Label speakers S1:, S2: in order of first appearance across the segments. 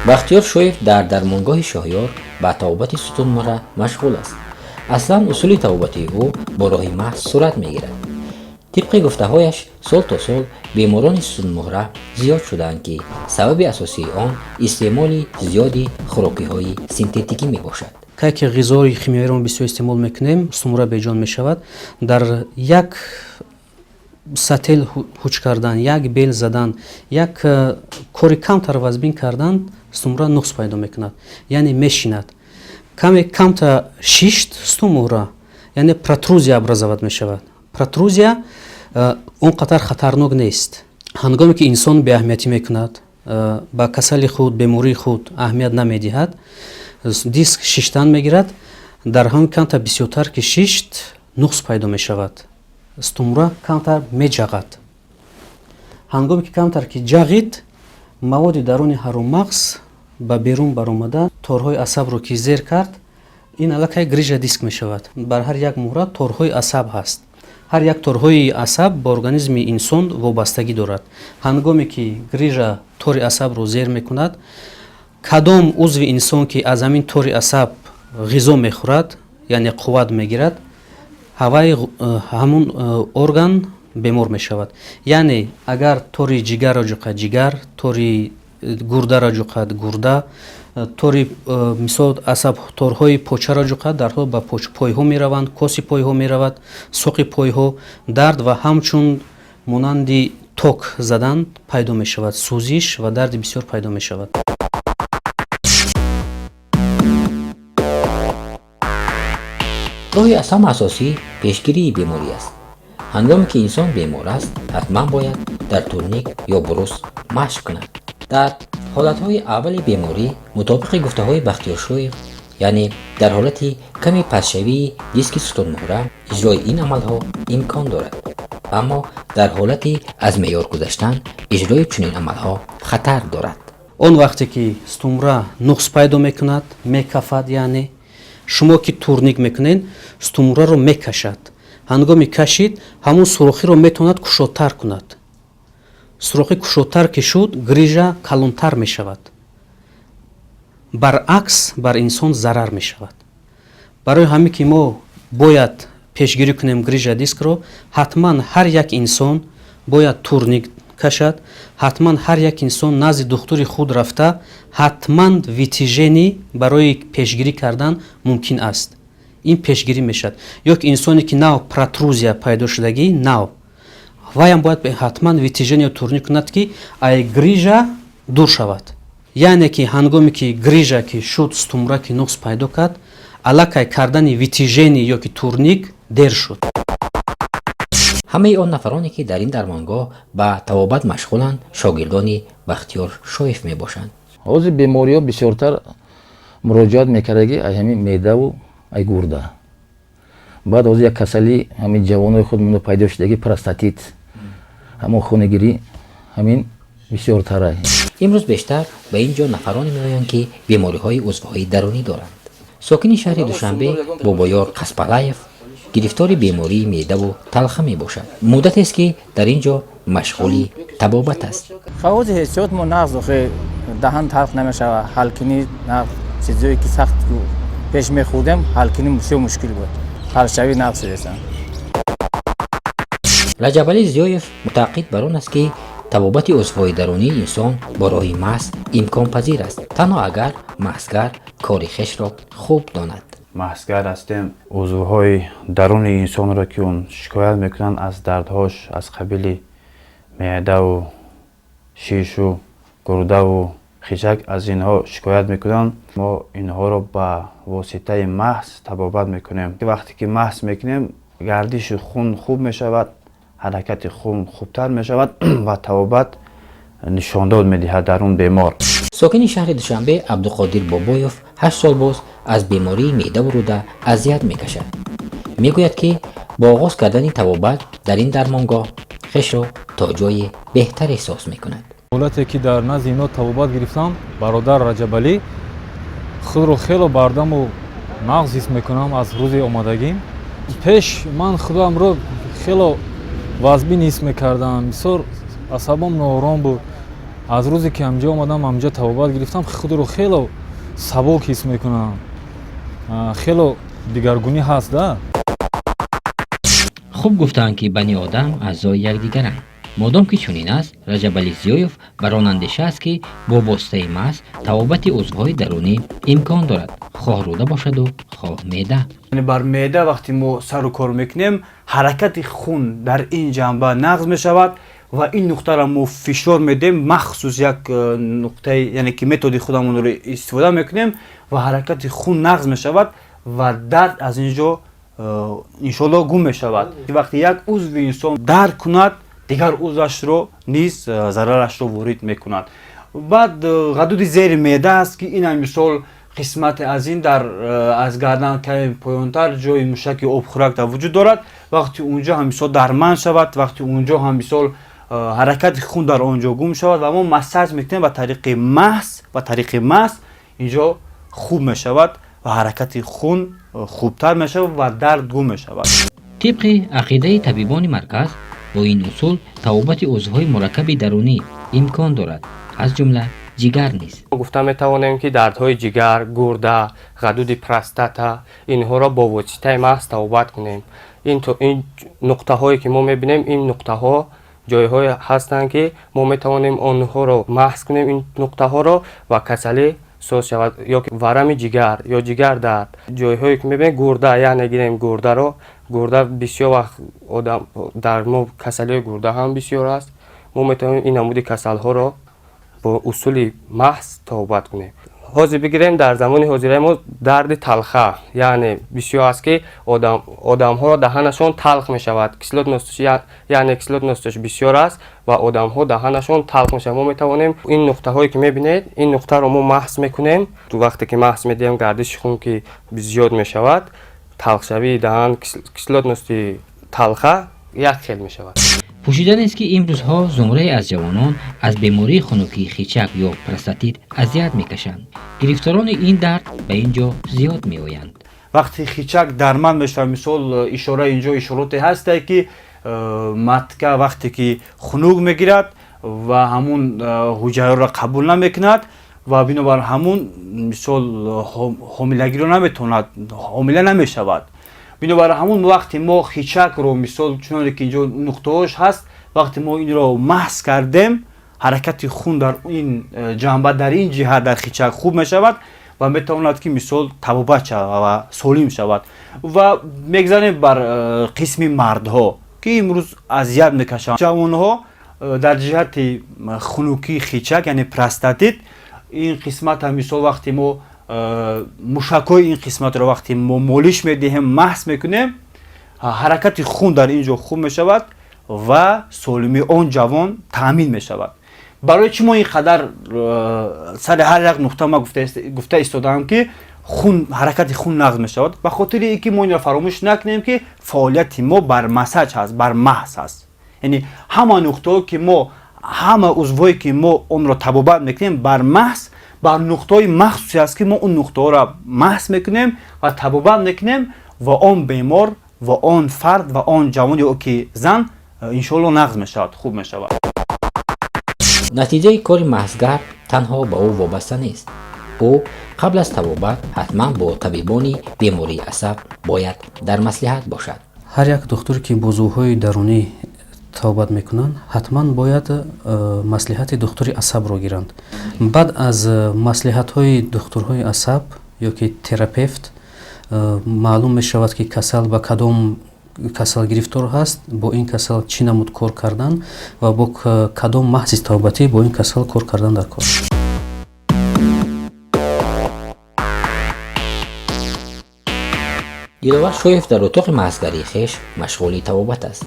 S1: Бахтиёр Шоев дар дармонгоҳи Шоҳёр ба табобати сутунмуҳра машғул аст. Аслан усули табобати ӯ бо роҳи маҳз сурат мегирад. Тибқи гуфтаҳояш, сол то сол беморони сутунмуҳра зиёд шудаанд, ки сабаби асосии он истеъмоли зиёди хӯрокиҳои синтетикӣ мебошад.
S2: Кай ки ғизои химиявиро мо бисёр истеъмол мекунем, сутунмуҳра беҷон мешавад. Дар як сател ҳуч кардан, як бел задан, як кори камтар вазбин кардан, сутунмуҳра нуқс пайдо мекунад, яъне мешинад. Каме камта шишт сутунмуҳра, яъне протрузия образовать мешавад. Протрузия он қадар хатарнок нест. Ҳангоме ки инсон беаҳамиятӣ мекунад, ба касали худ, бемории худ аҳамият намедиҳад, диск шиштан мегирад. Дар ҳамин камтар бисёртар ки шишт, нуқс пайдо мешавад, сутунмуҳра камтар меҷағад. Ҳангоме ки камтар ки ҷағид, маводи даруни ҳароммағз ба берун баромада, торҳои асабро ки зер кард, ин аллакай грыжа диск мешавад. Бар ҳар як муҳра торҳои асаб ҳаст. Ҳар як торҳои асаб ба организми инсон вобастагӣ дорад. Ҳангоме ки грыжа тори асабро зер мекунад, кадом узви инсон ки аз ҳамин тори асаб ғизо мехӯрад, яъне қувват мегирад, ҳаваи ҳамун орган бемор мешавад. Яъне агар тори ҷигарро ҷуқад, ҷигар, тори гурдаро ҷуқад, гурда, тори, мисол, асаб торҳои почаро ҷуқад, дарҳол ба пойҳо мераванд, коси пойҳо меравад, соқи пойҳо дард ва ҳамчун монанди ток задан пайдо мешавад, сӯзиш ва дарди бисёр пайдо мешавад.
S1: Роҳи аз ҳама асосӣ пешгирии беморӣ аст. Ҳангоме ки инсон бемор аст, ҳатман бояд дар турник ё брус машқ кунад. Дар ҳолатҳои аввали беморӣ, мутобиқи гуфтаҳои Бахтиёр Шоев, яъне дар ҳолати ками пастшавии диски сутунмуҳра, иҷрои ин амалҳо имкон дорад, аммо дар ҳолати аз меъёр гузаштан иҷрои чунин амалҳо хатар дорад.
S2: Он вақте ки сутунмуҳра нуқс пайдо мекунад, мекафад, яъне шумо ки турник мекунед, сутунмуҳраро мекашад. Ҳангоми кашид, ҳамун сурохиро метавонад кушодтар кунад. Сурохӣ кушодтар ки шуд, грыжа калонтар мешавад, баръакс бар инсон зарар мешавад. Барои ҳамин ки мо бояд пешгирӣ кунем грыжа дискро, ҳатман ҳар як инсон бояд турник кашад, ҳатман ҳар як инсон назди духтури худ рафта, ҳатман вытяжение барои пешгирӣ кардан мумкин аст. Ин пешгирӣ мешавад. Ё ки инсоне ки нав протрузия пайдо шудагӣ, нав, ваям бояд ҳатман вытяжение турник кунад, ки ай грыжа дур шавад. Яъне ки ҳангоме ки грыжа ки шуд, сутунмуҳра ки нуқс пайдо кард, аллакай кардани вытяжение ё ки турник дер шуд.
S1: Ҳамаи он нафароне, ки дар ин дармонгоҳ ба табобат машғуланд, шогирдони Бахтиёр Шоев мебошанд.
S3: Ҳозир бемориҳо бисёртар муроҷиат мекардагӣ ай ҳамин меъдаву ай гурда. Баъд ҳозир як касалӣ ҳамин ҷавонои худмоно пайдо шудагӣ, простатит, ҳамон хунагирӣ, ҳамин бисёртара.
S1: Имрӯз бештар ба ин ҷо нафароне меоянд, ки бемориҳои узвҳои дарунӣ доранд. Сокини шаҳри Душанбе Бобоёр Қаспалаев гирифтори бемории меъдаву талха мебошад. Муддатест, ки дар ин ҷо машғули табобат аст.
S4: Ҳози ҳиссиёт мо нағз, охе даҳан талх намешава, ҳалкунӣ нағз. Чизое ки сахт пеш мехӯрдем, ҳалкунӣ бисёр мушкил буд, ҳалшавӣ нағз шудесан.
S1: Раҷабалӣ Зиёев мутааққид бар он аст, ки табобати узвҳои дарунии инсон бо роҳи маҳз имконпазир аст, танҳо агар маҳзгар кори хешро хуб донад.
S5: Маҳзгар ҳастем. Узвҳои даруни инсонро, ки он шикоят мекунанд аз дардҳош, аз қабили меъдаву шишу гурдаву хишак, аз инҳо шикоят мекунанд, мо инҳоро ба воситаи маҳз табобат мекунем. Вақте ки маҳз мекунем, гардиши хун хуб мешавад, ҳаракати хун хубтар мешавад ва табобат нишондод медиҳад дар он бемор.
S1: Сокини шаҳри Душанбе Абдуқодир Бобоев 8 сол боз аз бемории меъдаву рӯда азият мекашад. Мегӯяд, ки бо оғоз кардани табобат дар ин дармонгоҳ хешро то ҷое беҳтар эҳсос мекунад.
S6: Ҳолате ки дар назди ино табобат гирифтам, бародар Раҷабалӣ, худро хело бардаму нағз ҳис мекунам. Аз рӯзи омадагим пеш ман худамро хело вазбин ҳис мекардам, бисёр асабом ноором буд. Аз рӯзе ки ҳамҷо омадам, ҳамҷо табобат гирифтам, худро хело сабук ҳис мекунам, хело дигаргунӣ ҳаст да.
S1: Хуб гуфтаанд, ки бани одам аъзои якдигаранд. Модом ки чунин аст, Раҷабалӣ Зиёев бар он андеша аст, ки бо воситаи маҳз табобати узвҳои дарунӣ имкон дорад, хоҳ рӯда бошаду хоҳ меъда.
S5: Бар меъда вақте мо сару кор мекунем, ҳаракати хун дар ин ҷанба нағз мешавад ва ин нуқтаро мо фишор медиҳем, махсус як нуқтаи, яъне ки методи худамонро истифода мекунем ва ҳаракати хун нағз мешавад ва дард аз ин ҷо иншоалло гум мешавад. Вақте як узви инсон дард кунад, дигар узвашро низ зарарашро ворид мекунад. Баъд ғадуди зери меъда аст, ки инам мисол қисмате аз ин дар аз гардан каме поёнтар ҷои мушаки обхӯрак дар вуҷуд дорад. Вақти унҷо ҳам мисол дарман шавад, вақти унҷо ҳам мисол ҳаракати хун дар он ҷо гум шавад ва мо массаж мекунем ба тариқи маҳз инҷо хуб мешавад ва ҳаракати хун хубтар мешавад ва дард гум мешавад.
S1: Тибқи ақидаи табибони марказ, бо ин усул табобати узвҳои мураккаби дарунӣ имкон дорад, аз ҷумла ҷигар низ.
S7: Гуфта метавонем, ки дардҳои ҷигар, гурда, ғадуди простата, инҳоро бо воситаи маҳз табобат кунем. Ин нуқтаҳое ки мо мебинем, ин нуқтаҳо ҷойҳое ҳастанд, ки мо метавонем онҳоро маҳз кунем, ин нуқтаҳоро, ва касалӣ соз шавад, ё варами ҷигар ё ҷигардард. Ҷойҳое ки мебинем, гурда, яъне гирем гурдаро. Гурда бисёр вақт одам дар мо касалиҳои гурда ҳам бисёр аст. Мо метавонем ин намуди касалҳоро бо усули маҳз табобат кунем. Ҳозир бигирем, дар замони ҳозираи мо дарди талха, яъне бисёр аст, ки одамҳоро даҳанашон талх мешавад, кислотность, яъне кислотность аш бисёр аст ва одамҳо даҳанашон талх мешавад. Мо метавонем ин нуқтаҳое ки мебинед, ин нуқтаро мо маҳз мекунем. Вақте ки маҳз медиҳем, гардиши хун ки зиёд мешавад, талхшавии даҳан, кислотность и талха як хел мешавад.
S1: Пӯшида нест, ки имрӯзҳо зумрае аз ҷавонон аз бемории хунукии хичак ё простатит азият мекашанд. Гирифторони ин дард ба ин ҷо зиёд меоянд.
S5: Вақте хичак дарманд мешавад, мисол, ишора, инҷо ишороте ҳастае, ки матка вақте ки хунук мегирад ва ҳамун ҳуҷайраро қабул намекунад ва бинобар ҳамун мисол ҳомилагиро наметавонад, ҳомила намешавад. Бинобар ҳамун вақте мо хичакро, мисол, чуноне ки инҷо нуқтаҳош ҳаст, вақте мо инро маҳз кардем, ҳаракати хун дар ин ҷанба, дар ин ҷиҳат, дар хичак хуб мешавад ва метавонад, ки мисол табобат шавад ва солим шавад. Ва мегзарем бар қисми мардҳо, ки имрӯз азият мекашанд ҷавонҳо дар ҷиҳати хунукии хичак, яъне простатит. Ин қисмата мисол вақте мо мушакҳои ин қисматро вақте мо молиш медиҳем, маҳз мекунем, ҳаракати хун дар ин ҷо хуб мешавад ва солимии он ҷавон таъмин мешавад. Барои чӣ мо ин қадар сари ҳар як нуқта ма гуфта истодаам, ки хун, ҳаракати хун нағз мешавад? Ба хотири ин ки мо инро фаромӯш накунем, ки фаъолияти мо бар массаж ҳаст, бар маҳз ҳаст. Яъне ҳама нуқтаҳо ки мо, ҳама узвҳое ки мо онро табобат мекунем, бар маҳз, бар нуқтаҳои махсусе аст, ки мо он нуқтаҳоро маҳз мекунем ва табобат мекунем ва он бемор ва он фард ва он ҷавон ё ки зан иншоалло нағз мешавад, хуб мешавад.
S1: Натиҷаи кори маҳзгар танҳо ба ӯ вобаста нест. Ӯ қабл аз табобат ҳатман бо табибони бемории асаб бояд дар маслиҳат бошад.
S2: Ҳар як духтуре, ки бо узвҳои дарунӣ табобат мекунанд, ҳатман бояд маслиҳати духтури асабро гиранд. Баъд аз маслиҳатҳои духтурҳои асаб ё ки терапевт маълум мешавад, ки касал ба кадом касал гирифтор ҳаст, бо ин касал чӣ намуд кор кардан ва бо кадом маҳзи табобатӣ бо ин касал кор кардан дар кор.
S1: Диловар Шоев дар утоқи маҳзгарии хеш машғули табобат аст.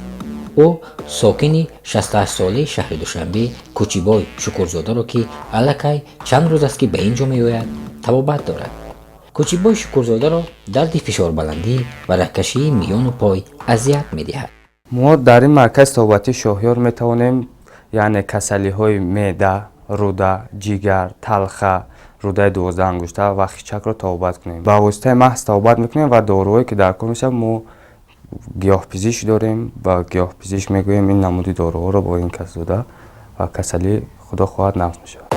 S1: Ӯ сокини 68-солаи шаҳри Душанбе Кӯчибой Шукурзодаро, ки аллакай чанд рӯз аст, ки ба ин ҷо меояд, табобат дорад. Кӯчибой Шукурзодаро дарди фишорбаландӣ ва рагкашии миёну пой азият медиҳад.
S7: Мо дар ин маркази табобатии Шоҳёр метавонем, яъне касалиҳои меъда, рӯда, ҷигар, талха, рӯдаи 12-ангушта ва хичакро табобат кунем. Ба воситаи маҳз табобат мекунем ва доруҳое ки дар кор мешавад, мо гиёҳпизишк дорем ва гиёҳпизишк мегӯем, ин намуди доруҳоро бо ин кас дода ва касалӣ худо
S5: Худо хоҳад, нағз мешавад.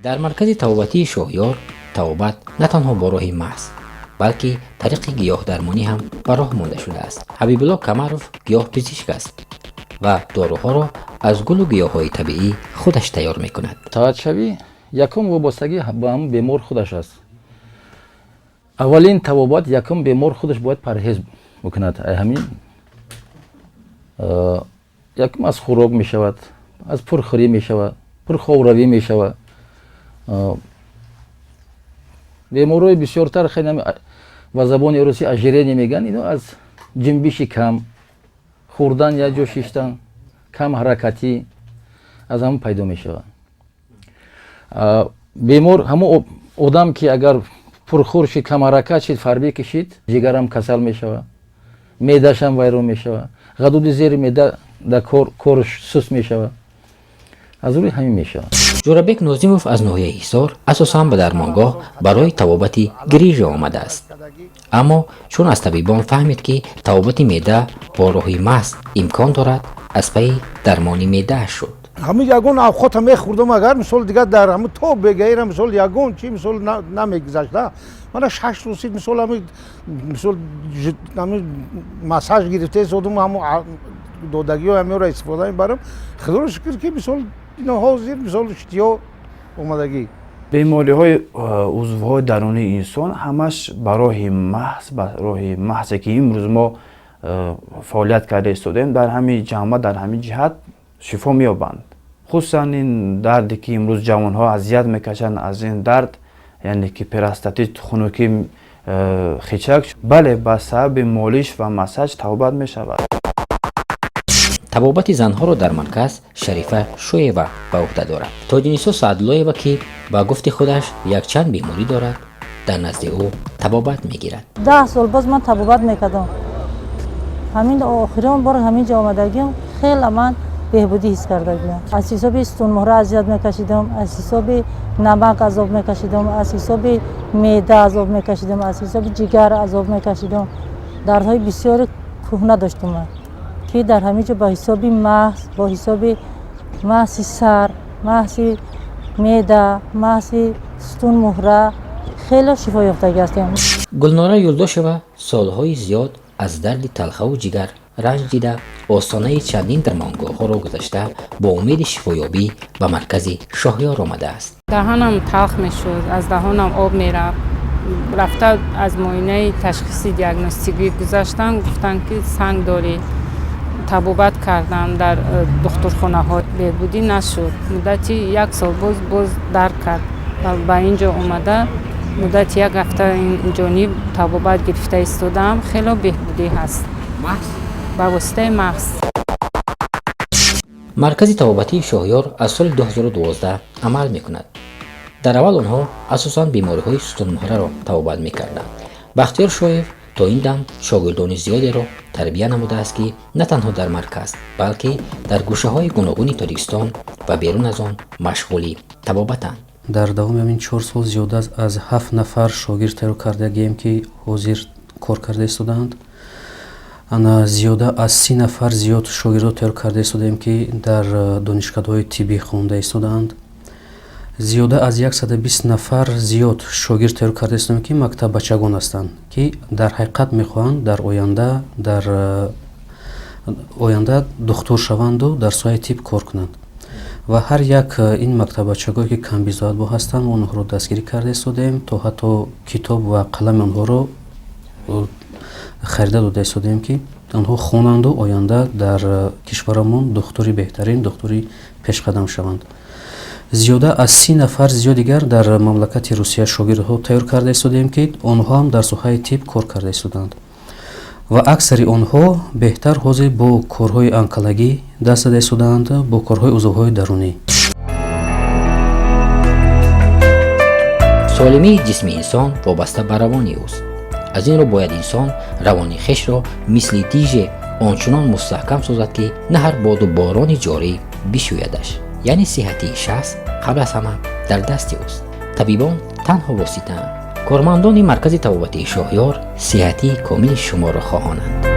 S1: Дар маркази табобатии Шоҳёр табобат на танҳо бо роҳи маҳз, балки тариқи гиёҳдармонӣ ҳам ба роҳ монда шудааст. Ҳабибулло Камаров гиёҳпизишк аст ва доруҳоро аз гулу гиёҳҳои табиӣ худаш тайёр мекунад.
S3: Саҳатшавӣ якум вобастагӣ ба ҳамн бемор худаш аст. Аввалин табобат, якум бемор худаш бояд парҳез бикунад. Ҳамин якум аз хӯрок мешавад, аз пурхӯрӣ мешавад, пурхобравӣ мешавад. Беморҳои бисёртар хеле ба забони русӣ ожирение мегӯянд, ино аз ҷунбиши кам, хӯрдан, як ҷо шиштан, кам ҳаракатӣ, аз ҳамон пайдо мешавад. Бемор ҳамон одам ки агар пурхӯр шид, камҳаракат шид, фарбӣ кишид, ҷигарам касал мешавад, меъдашам вайрон мешавад, ғадуди зери меъда дар корш суст мешавад, аз рӯи ҳамин мешавад.
S1: Ҷӯрабек Нозимов аз ноҳияи Ҳисор асосан ба дармонгоҳ барои табобати грижа омадааст, аммо чун аз табибон фаҳмид, ки табобати меъда бо роҳи маҳз имкон дорад, аз пайи дармони меъдааш шуд.
S8: Ҳамин ягон авқота мехӯрдам, агар мисол дигар дар ҳамин то бегаира, мисол, ягон чи, мисол, намегузашта. Мана 6 рӯз, мисол, ҳамин, мисол, ҳамин массаж гирифта истодум, ҳамун додагиҳо ҳаминро истифода мебарам. Худоро шукр, ки, мисол, ино ҳозир, мисол, иштиҳо омадагӣ.
S5: Бемориҳои узвҳои дарунии инсон ҳамаш ба роҳи маҳз, ба роҳи маҳзе ки имрӯз мо фаъолият карда истодаем, дар ҳамин ҷамъа, дар ҳамин ҷиҳат шифо меёбанд. Хусусан ин дарде ки имрӯз ҷавонҳо азият мекашанд аз ин дард, яъне ки простатит, хунукӣ хичак, бале, ба сабаби молиш ва массаж табобат мешавад.
S1: Табобати занҳоро дар марказ Шарифа Шоева ба ӯҳда дорад. Тоҷинисо Саъдуллоева, ки ба гуфти худаш якчанд беморӣ дорад, дар назди ӯ табобат мегирад.
S9: 10 сол боз ман табобат мекардам. Ҳамин охирон бор ҳамин ҷо омадагиам, хеле ман беҳбудӣ ҳис кардагиам. Аз ҳисоби сутунмуҳра азият мекашидам, аз ҳисоби намак азоб мекашидам, аз ҳисоби меъда азоб мекашидам, аз ҳисоби ҷигар азоб мекашидам. Дардҳои бисёри кӯҳна доштум ман, ки дар ҳамин ҷо ба ҳисоби маҳз, бо ҳисоби маҳзи сар, маҳзи меъда, маҳзи сутунмуҳра хеле шифоёфтагӣ ҳастем.
S1: Гулнора Юлдошева солҳои зиёд аз дарди талхаву ҷигар ранҷ дида, остонаи чандин дармонгоҳҳоро гузашта, бо умеди шифоёбӣ ба маркази Шоҳёр омадааст.
S10: Даҳанам талх мешуд, аз даҳонам об мерафт. Рафта аз муоинаи ташхиси диагностикӣ гузаштам, гуфтанд, ки санг дорӣ. Табобат кардам дар духтурхонаҳо, беҳбудӣ нашуд. Муддати як сол боз дард кард ва ба ин ҷо омада, муддати як ҳафта инҷониб табобат гирифта истодаам. Хело беҳбудӣ ҳаст ба воситаи маҳз.
S1: Маркази табобатии Шоҳёр аз соли 2012 амал мекунад. Дар аввал онҳо асосан бемориҳои сутунмуҳраро табобат мекарданд. Бахтиёр Шоев то ин дам шогирдони зиёдеро тарбия намудааст, ки на танҳо дар марказ, балки дар гӯшаҳои гуногуни Тоҷикистон ва берун аз он машғули табобатанд.
S2: Дар давоми ҳамин 4 сол зиёда аз ҳафт нафар шогирд тайёр кардагием, ки ҳозир кор карда истодаанд. Ана зиёда аз 30 нафар зиёд шогирдо тайёр карда истодаем, ки дар донишкадаҳои тиббӣ хонда истодаанд. Зиёда аз 120 нафар зиёд шогирд тайёр карда истодаем, ки мактаббачагон ҳастанд, ки дар ҳақиқат мехоҳанд дар оянда духтур шаванду дар соҳаи тиб кор кунанд. Ва ҳар як ин мактаббачагое, ки камбизоатбо ҳастанд, мо онҳоро дастгирӣ карда истодаем, то ҳатто китоб ва қалами онҳоро харида дода истодаем, ки онҳо хонанду оянда дар кишварамон духтури беҳтарин, духтури пешқадам шаванд. Зиёда аз 30 нафар зиёд дигар дар мамлакати Русия шогирдҳо тайёр карда истодаем, ки онҳо ҳам дар соҳаи тиб кор карда истодаанд ва аксари онҳо беҳтар ҳозир бо корҳои онкологӣ даст зада истодаанд, бо корҳои узвҳои дарунӣ.
S1: Солимии ҷисми инсон вобаста ба равони ӯст. Аз ин рӯ бояд инсон равони хешро мисли диже ончунон мустаҳкам созад, ки на ҳар боду борони ҷорӣ бишӯядаш. Яъне сиҳатии шахс қабл аз ҳама дар дасти ӯст. Табибон танҳо воситаанд. Кормандони маркази табобатии Шоҳёр сиҳатии комили шуморо хоҳонанд.